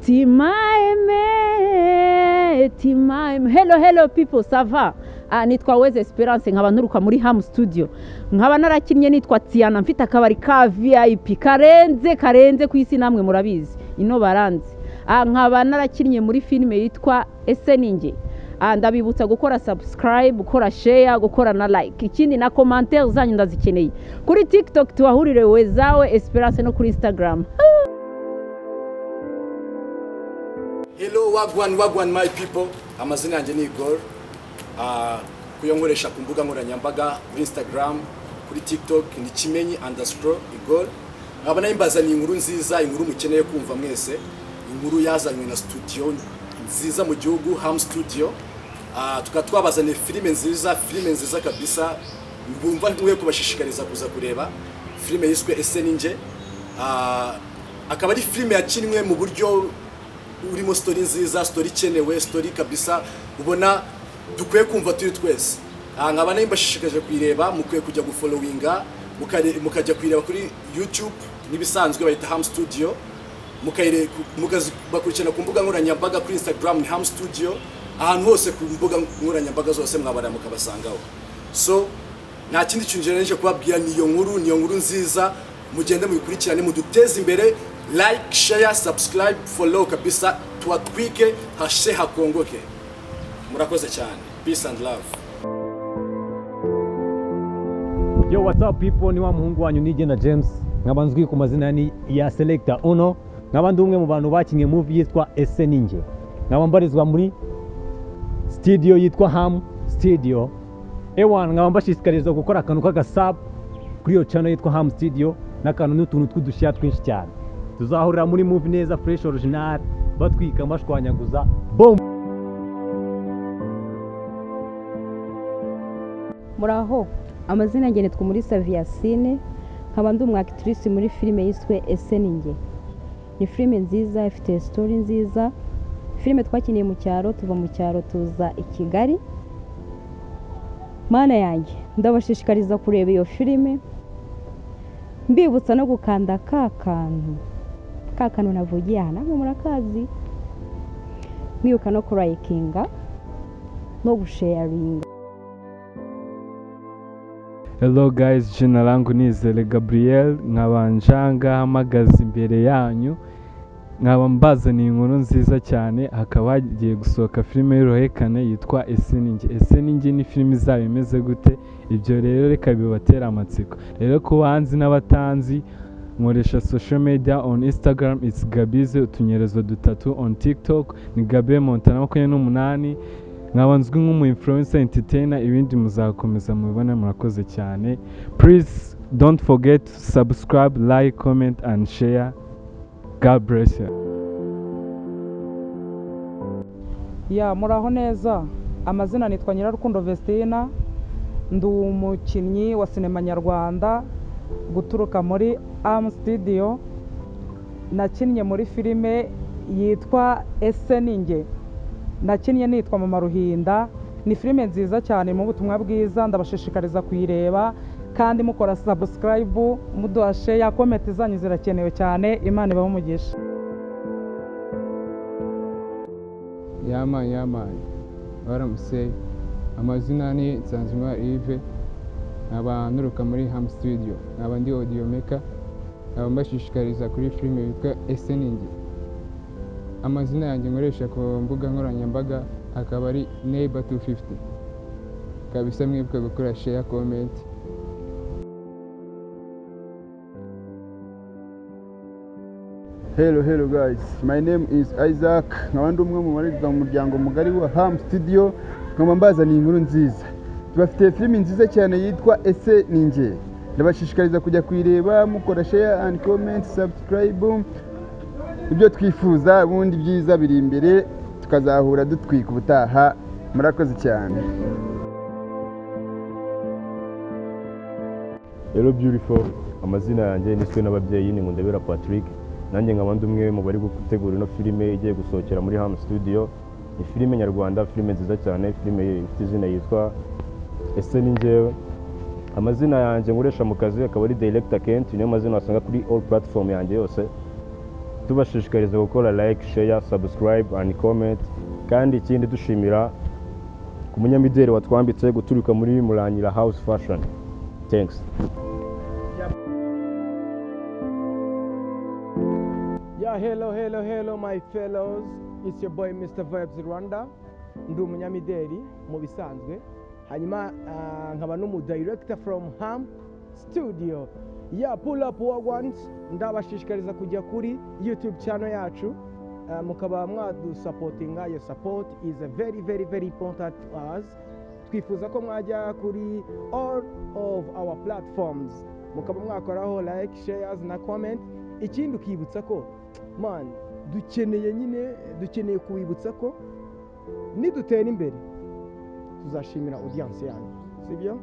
Timaeme, timaeme. Hello, hello people, ça va? Ah, nitwa Weze Esperance, nkaba nturuka muri Ham Studio, nkaba narakinnye nitwa Tiana, mfite akabari ka VIP karenze karenze ku isi, namwe murabizi ino baranze. Ah, nkaba narakinnye muri filime yitwa Ese Ninjye. Ah, ndabibutsa gukora subscribe, gukora share, gukora na like, ikindi na commentaire zanyu ndazikeneye. Kuri TikTok tuhahurire, Wezawe Esperance, no kuri Instagram. Hello, wagwan wagwan my people, amazina yanjye ni Igor. Kuyo nkoresha ku mbuga nkoranyambaga, kuri Instagram, kuri TikTok ni Kimenyi_Igor. Nkaba nayo mbazaniye inkuru nziza, inkuru mukeneye kumva mwese, inkuru yazanywe na studio nziza mu gihugu, Ham Studio. Tukaba twabazaniye filime nziza, filime nziza kabisa, mbumva nkwiye kubashishikariza kuza kureba, filime yiswe Ese Ninjye. Akaba ari filime yakinwe mu buryo urimo story nziza, story ikenewe, story kabisa ubona dukwiye kumva turi twese. Nkaba nayo mbashishikarije kuyireba, mukwiye kujya gufollowinga, mukajya kuyireba kuri YouTube n'ibisanzwe bayita Ham Studio, bakurikirana ku mbuga nkoranyambaga, kuri Instagram ni Ham Studio, ahantu hose ku mbuga nkoranyambaga zose mwabara mukabasangaho. So nta kindi kintu nje kubabwira, niyo nkuru, niyo nkuru nziza, mugende muyikurikirane, muduteze imbere, like, share, subscribe, follow kabisa, tuwatwike hashe hakongoke. Murakoze cyane, peace and love. Yo, what's up people? Ni wa muhungu wanyu Nigena James, nkaba nzwi ku mazina ni ya Selector Uno, nkaba ndi umwe mu bantu bakinnye movie yitwa Ese Ninjye, nkaba mbarizwa muri studio yitwa Ham Studio. Ewan, nkaba mbashishikariza gukora akantu k'agasub kuri iyo channel yitwa Ham Studio, n'akantu n'utuntu tw'udushya twinshi cyane. Tuzahurira muri movie neza, fresh, original, batwika bashwanyaguza boom. Muraho, amazina yanjye nitwa muri Saviyasine, nkaba ndi umu actrice muri filime yiswe Ese Ninjye. Ni filime nziza ifite story nziza, filime twakiniye mu cyaro, tuva mu cyaro tuza i Kigali. Mana yanjye, ndabashishikariza kureba iyo filime, mbibutsa no gukanda ka kantu, ka kantu navugiye aha, namwe murakazi, mwibuka no kurayikinga no gusharinga. Hello guys, jina langu ni Izere Gabriel, nkaba njanga mpagaze imbere yanyu, nkaba mbazaniye inkuru nziza cyane. Hakaba hagiye gusohoka filime y'uruhekane yitwa Ese Ninjye. Ese Ninjye ni filime izaba imeze gute? Ibyo rero reka bibatera amatsiko. Rero ku banzi n'abatanzi, nkoresha social media: on Instagram it's Gabize utunyerezo dutatu, on TikTok ni Gabe Montana 28, nkaba nzwi nk'umu influencer entertainer. Ibindi muzakomeza mubibone. Murakoze cyane. Please don't forget to subscribe, like, comment and share. God bless you. Ya, muraho neza, amazina nitwa Nyirarukundo Vestina, ndi umukinnyi wa sinema nyarwanda guturuka muri Am Studio. Nakinnye muri filime yitwa Ese Ninjye, nakinnye nitwa Mama Ruhinda. Ni filime nziza cyane mu butumwa bwiza, ndabashishikariza kuyireba kandi mukora subscribe, muduha share, comment zanyu zirakenewe cyane. Imana ibahe umugisha. Yeah man, yeah man, baramutse, amazina ni Nsanzimana Yves, nkaba nturuka muri Ham Studio, nkaba ndi audio maker, nkaba mbashishikariza kuri filime yitwa Ese Ninjye. Amazina yanjye nkoresha ku mbuga nkoranyambaga akaba ari Neighbor 250 kabisa. Mwibuke gukora share, comment. Hello, hello guys. My name is Isaac. Nkaba ndi umwe mu barizwa mu muryango mugari wa Ham Studio, nkaba mbazaniye inkuru nziza. Tubafitiye filimi nziza cyane yitwa Ese Ninjye. Ndabashishikariza kujya kuyireba mukora share and comment, subscribe. Ibyo twifuza ubundi byiza biri imbere, tukazahura dutwika ubutaha. Murakoze cyane. Hello beautiful, amazina yanjye niswe n'ababyeyi ni Nkundabera Patrick, nanjye nkaba ndi umwe mu bari gutegura ino filime igiye gusohokera muri Ham Studio. Ni filime nyarwanda, filime nziza cyane, filime ifite izina yitwa Ese Ni Njyewe. Amazina yanjye nkoresha mu kazi akaba ari Director Kent, niyo mazina wasanga kuri all platform yanjye yose. Tubashishikariza gukora like, share, subscribe and comment. Kandi ikindi, dushimira ku munyamideli watwambitse guturuka muri Murangira House Fashion. Thanks. Yeah, hello, hello, hello, my fellows. It's your boy Mr. Vibes Rwanda. Ndi umunyamideli mu bisanzwe. Hanyuma nkaba n'umu director from Ham Studio. Yeah, pull up wagwans. Ndabashishikariza kujya kuri YouTube channel yacu. Mukaba mwadusupportinga. Your support is a very, very, very important to us. Twifuza ko mwajya kuri all of our platforms. Mukaba mwakoraho like, shares na comment. Ikindi ukibutsa ko man dukeneye nyine, dukeneye kubibutsa ko nidutera imbere tuzashimira audience yanyu, sibyo?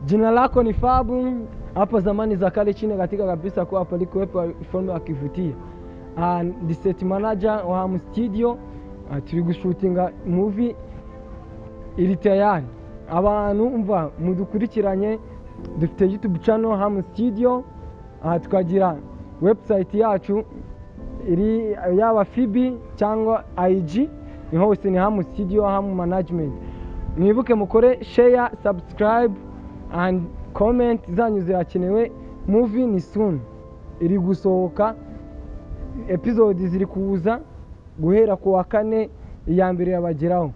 Jina lako ni Fabu. Hapo zamani za kale chini katika kabisa kuwa palikuwepo ufalme wa kivutia. Ndi set manager wa Ham Studio. Turi gushutinga movie iri tayari. Abantu umva mudukurikiranye, dufite YouTube channel Ham Studio, tukagira website yacu iri yaba FB cyangwa IG, ni hose ni Ham Studio, Ham Management. Mwibuke mukore share, subscribe and comment zanyu zirakenewe. Movie ni soon iri gusohoka, episode ziri kuza guhera ku wa kane, iya mbere yabageraho.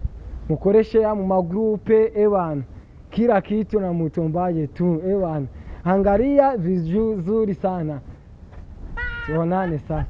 Mukore share mu magrupe ebana, kila kitu na mutombaye tu ebana, angalia vizuri sana, tuonane sasa.